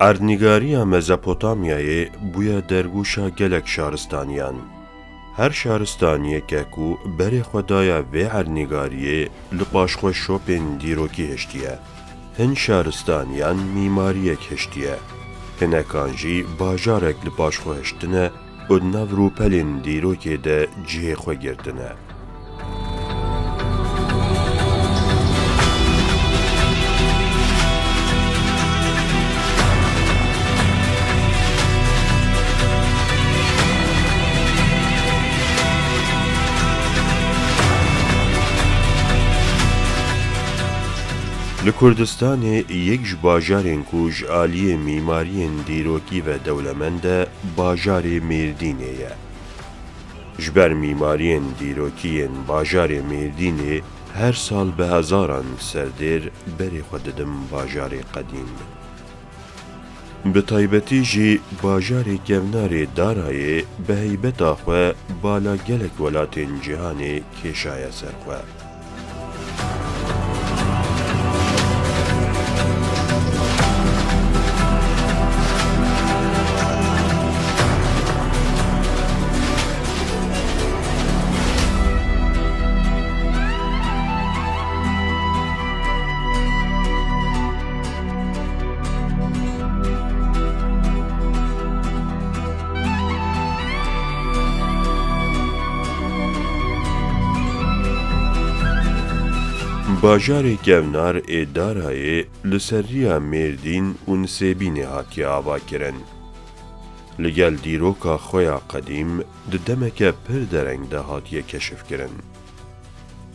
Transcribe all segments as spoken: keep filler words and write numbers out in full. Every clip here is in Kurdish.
Erdnîgariya Mezopotamyayê bûye dergûşa gelek şaristaniyan. Her şaristaniyeke ku berê xwe daye vê erdnîgariyê, li paş xwe şopên dîrokî hiştiye. Hin şaristaniyan mîmariyek hiştiye. Hinekan jî bajarek li paş xwe hiştine û di nav rûpelên dîrokê de cihê xwe girtine. Li Kurdistanê yek ji bajarên ku ji aliyê mîmariyên dîrokî ve dewlemend e, bajarê Mêrdînê ye. Ji ber mîmariyên dîrokî yên bajarê Mêrdînê her sal bi hezaran serdêr berê xwe didin bajarê qedîm. Bi taybetî jî bajarê kevnar ê Darayê bi heybeta xwe bala gelek welatên cîhanê kêşaye ser xwe. Bajarê kevnar ê Darayê li ser riya Mêrdîn û Nisêbînê hatiye avakirin. Li gel dîroka xwe ya qedîm di demeke pir dereng de hatiye keşifkirin.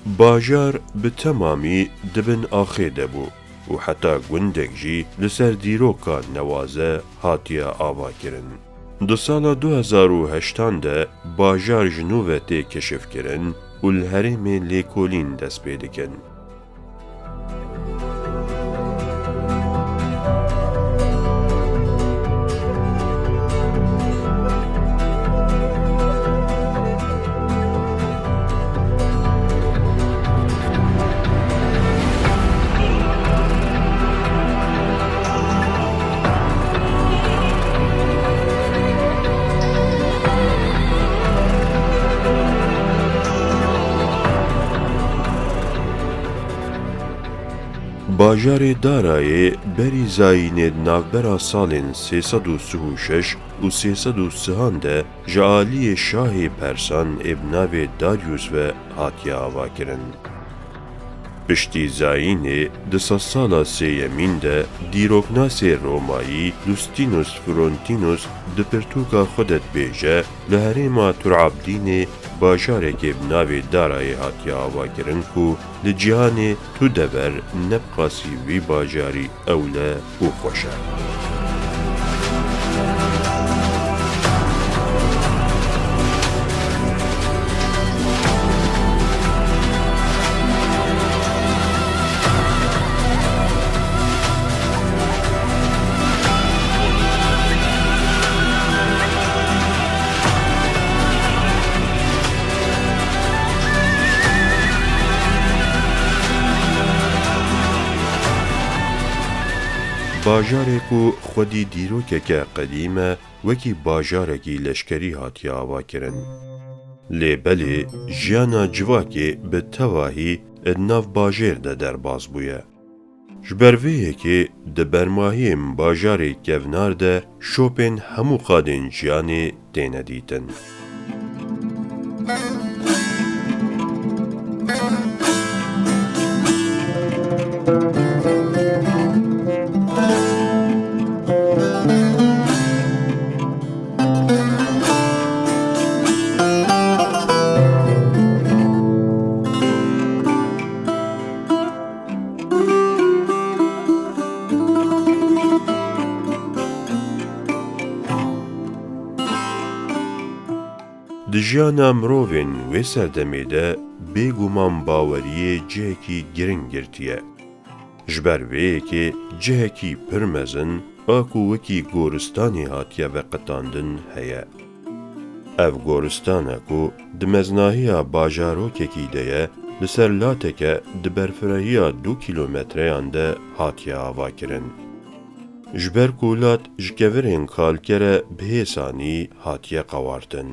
Bajar bi temamî di bin axê de bû û heta gundek jî li ser dîroka newaze hatiye avakirin. Di sala du hezar û heştan de bajar ji nû ve tê keşifkirin û li herêmê lêkolîn dest pê dikin. Bajarê Darayê berî zayînê di navbera salên sê sed û sih û şeş û sê sed û sihan de ji aliyê şahê Persan ê bi navê Darius ve hatiye avakirin. Piştî zayînê di sedsala sêyemîn de dîroknasê Romayî Justinus Frontinus di pirtûka xwe de dibêje, li herêma Turabdînê bajarekê bi navê Darayê hatiye avakirin ku li cîhanê tu dever ne bi qasî vî bajarî ewle û xweş e. Bajarê ku xwedî dîrokeke qedîm e, wekî bajarekî leşkerî hatiye avakirin. Lê belê jiyana civakê bi tevahî di nav bajêr de derbas bûye. Ji ber vê yekê di bermahiyên bajarê kevnar de şopên hemû qadên jiyanê têne dîtin. Di jiyana mirovên wê serdemê de bêguman baweriyê cihekî giring girtiye. Ji ber vê yekê cihekî pir mezin a ku wekî goristanê hatiye veqetandin heye. Ev goristane ku di meznahiya bajarokekî de ye, li ser lateke di berfirahiya du kîlometreyan de hatiye avakirin. Ji ber ku lat ji kevirên kalke re bi hêsanî hatiye qewartin.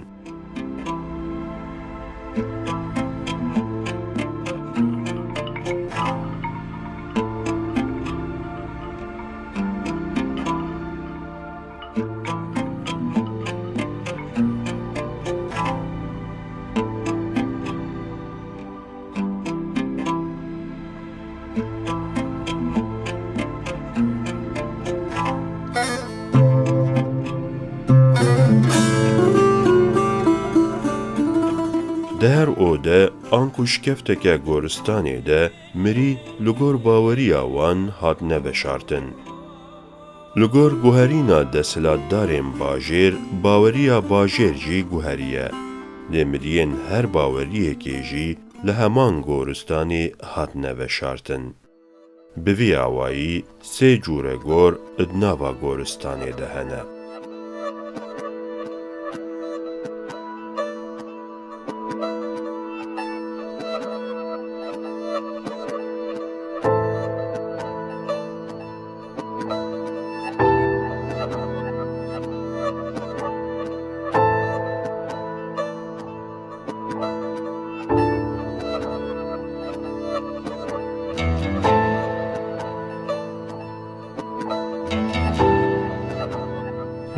Di her ode anku şikefteke goristanê de mirî li gor baweriya wan hatine veşartin. Li gor guherîna desthilatdarên bajêr, baweriya bajêr jî guherî ye. Lê miriyên her baweriyekê jî li heman goristanê hatine veşartin. Bi vî awayî sê cûre gor di nava goristanê de hene.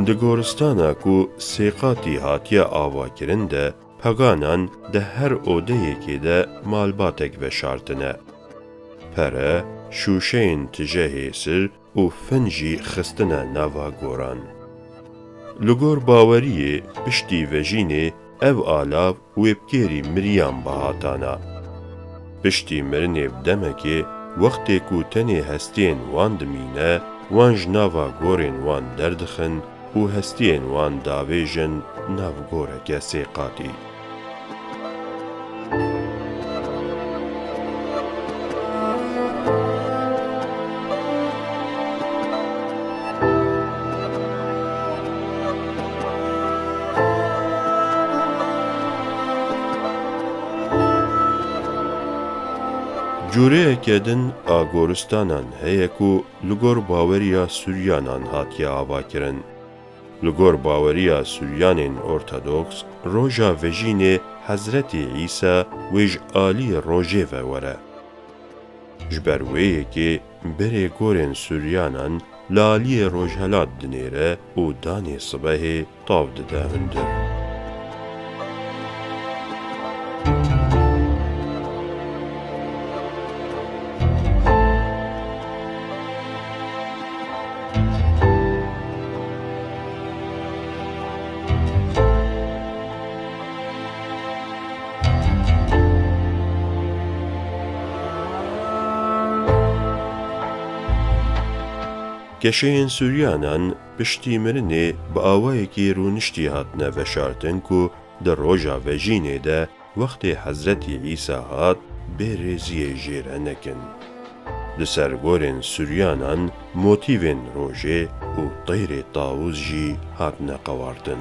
Di goristana ku sêqatî hatiye avakirin de, paganan di her odeyekê de malbatek veşartine. Pere, şûşeyên tije hêsir û fin jî xistine nava goran. Li gor baweriyê, piştî vejînê ev alav wê bi kêrî miriyan bihatana. Piştî mirinê bi demekê, wextê ku tenê hestiyên wan dimîne, wan ji nava gorên wan derdixin û hestiyên wan davêjin nav goreke sêqatî. Cûreyeke din a goristanan heye ku li gor baweriya Suryanan hatiye avakirin. Li gor baweriya Suryanên Ortodoks, roja vejînê Hezretî Îsa wê ji aliyê rojê ve were. Ji ber wê yekê berê gorên Suryanan li aliyê rojhelat dinêre û danê sibehê tav dide hundir. Keşeyên Suryanan piştî mirinê bi awayekî rûniştî hatine veşartin ku di roja vejînê de wextê Hezretî Îsa hat bê rêziyê jê re nekin. Li ser gorên Suryanan motîvên rojê û teyrê tawûz jî hatine qewartin.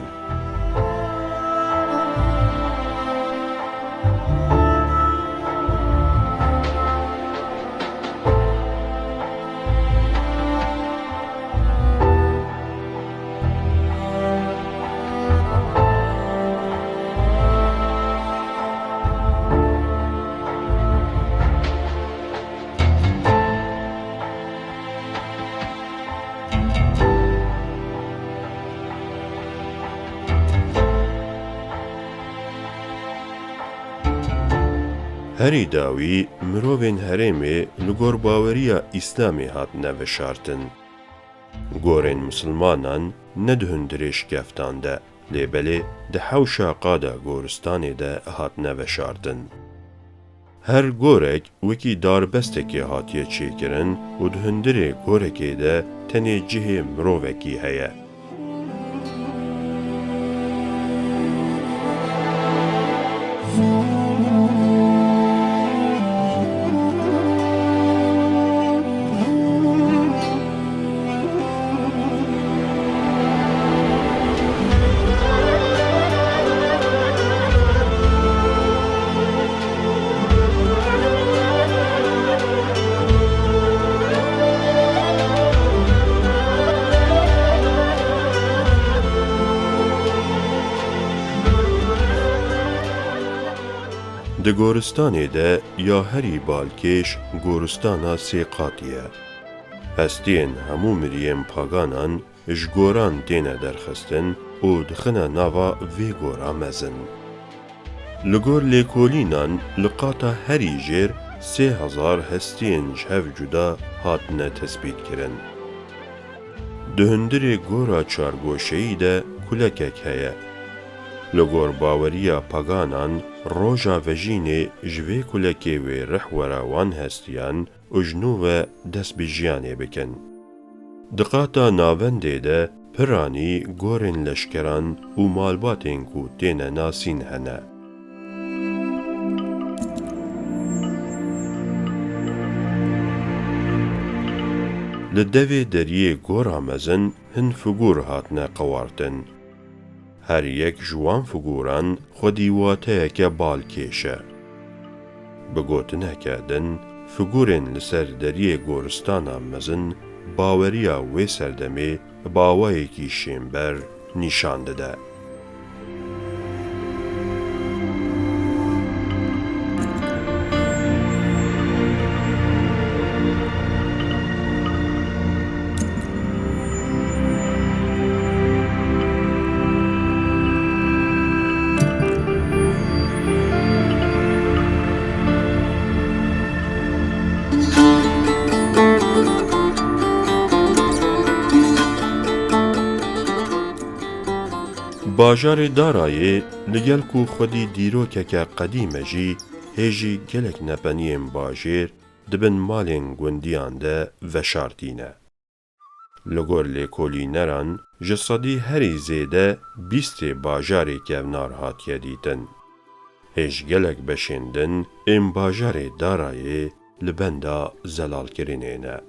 Herî dawî mirovên herêmê li gor baweriya Îslamê hatine veşartin. Gorên misilmanan ne di hundirê şikeftan de, lê belê di hewşa qada goristanê de hatine veşartin. Her gorek wekî darbestekê hatiye çêkirin û di hundirê gorekê de tenê cihê mirovekî heye. Di goristanê de ya herî balkêş goristana sê qatî ye. Hestiyên hemû miriyên paganan ji goran têne derxistin û dixine nava vê gora mezin. Li gor lêkolînan li qata herî jêr sê hezar hestiyên ji hev cuda hatine tespîtkirin. Di hundirê gora çargoşeyî de kulekek heye. Li gor baweriya paganan roja vejînê ji vê kulekê wê rih were wan hestiyan û ji nû ve dest bi jiyanê bikin. Di qata navendê de piranî gorên leşkeran û malbatên ku têne nasîn hene. Li devê deriyê gora mezin hin figûr hatine qewartin. Her yek ji wan figûran xwedî wateyeke balkêş e. Bi gotineke din, figûrên li ser deriyê goristana mezin baweriya wê serdemê bi awayekî şênber nîşan dide. Bajarê Darayê li gel ku xwedî dîrokeke qedîm e jî, hê jî gelek nepeniyên bajêr di bin malên gundiyan de veşartî ne. Li gor lêkolîneran ji sedî herî zêde bîstê bajarê kevnar hatiye dîtin. Hê ji gelek beşên din ên bajarê Darayê li benda zelalkirinê ne.